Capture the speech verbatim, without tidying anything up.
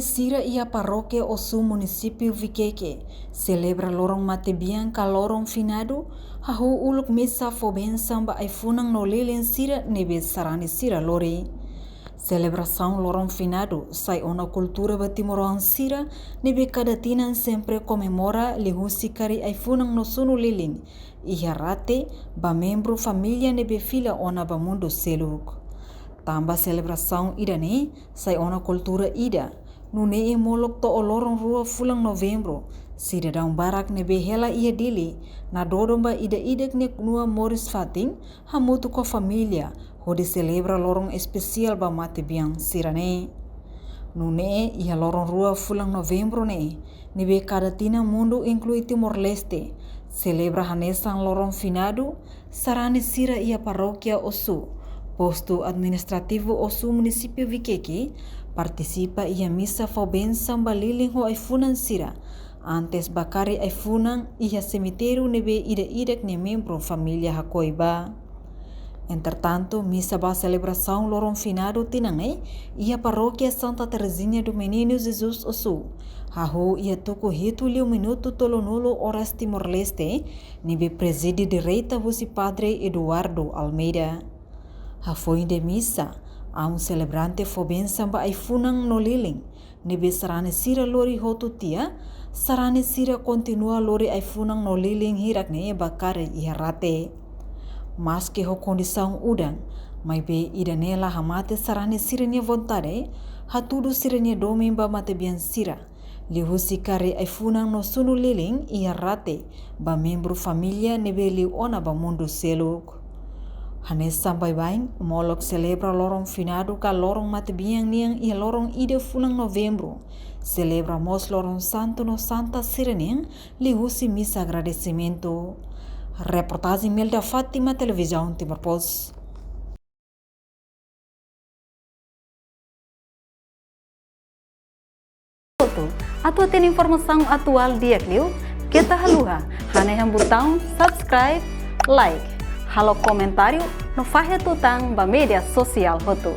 Sira iha Parókia Osu, Munisípiu Viqueque, selebra loron matebian ka loron finadu, hahú uluk misa fó bensaun ba ai-funan no lilin sira ne'ebé sarani sira lori. Selebrasaun loron finadu sai ona kultura ba timoroan sira ne'ebé kada tinan sempre komemora liuhusi kari ai-funan no sunu lilin iha rate ba membru família ne'ebé fila ona ba mundu seluk. Tanba selebrasaun ida-ne'e sai ona kultura ida, nune'e molok to'o loron rua fulan Novembru, sidadaun barak ne'ebé hela iha Dili nadodon ba ida-idak nia knua moris-fatin hamutuk ho família, hodi selebra loron espesiál ba matebian sira-ne'e. Nune'e iha loron rua fulan Novembru ne'e, ne'ebé kada tinan mundu, inklui Timor-Leste, selebra hanesan loron finadu, sarani sira iha Parókia Osu, Postu Administrativu Osu, Munisípiu Viqueque, partisipa iha misa fó bensaun ba lilin ho ai-funan sira, antes ba kari ai-funan iha semitériu ne'ebé ida-idak nia membru família hakoi ba. Entretantu, misa ba selebrasaun loron finadu tinan ne'e iha Parókia Santa Terezinha do Menino Jesus Osu, hahú iha tuku hitu liu minutu tolunulu oras Timor-Leste, ne'ebé prezide direta husi Padre Eduardo Almeida. Hafoin de misa, aun selebrante fó bensaun ba ai-funan no lilin ne'ebé sarani sira lori hotu tiha, sarani sira kontinua lori ai-funan no lilin hirak-ne'e ba kari iha rate. Maske ho kondisaun udan, maibé ida-ne'e la hamate sarani sira-nia vontade hatudu sira-nia domin ba matebian sira, liuhusi kari ai-funan no sunu lilin iha rate ba membru família ne'ebé liu ona ba mundu seluk. Hanesan baibain, molok selebra loron finadu ka loron matebian nian iha loron ida fulan Novembru, selebra mós loron santu no santa sira-nian liuhusi misa agradesimentu. Reportajen Melda Fátima, Televizaun Timor Post. Atu hatene informasaun atuál di'ak liu, keta haluha hanehan butaun subscribe, like, halo komentáriu no fahe tutan ba média sosiál hotu.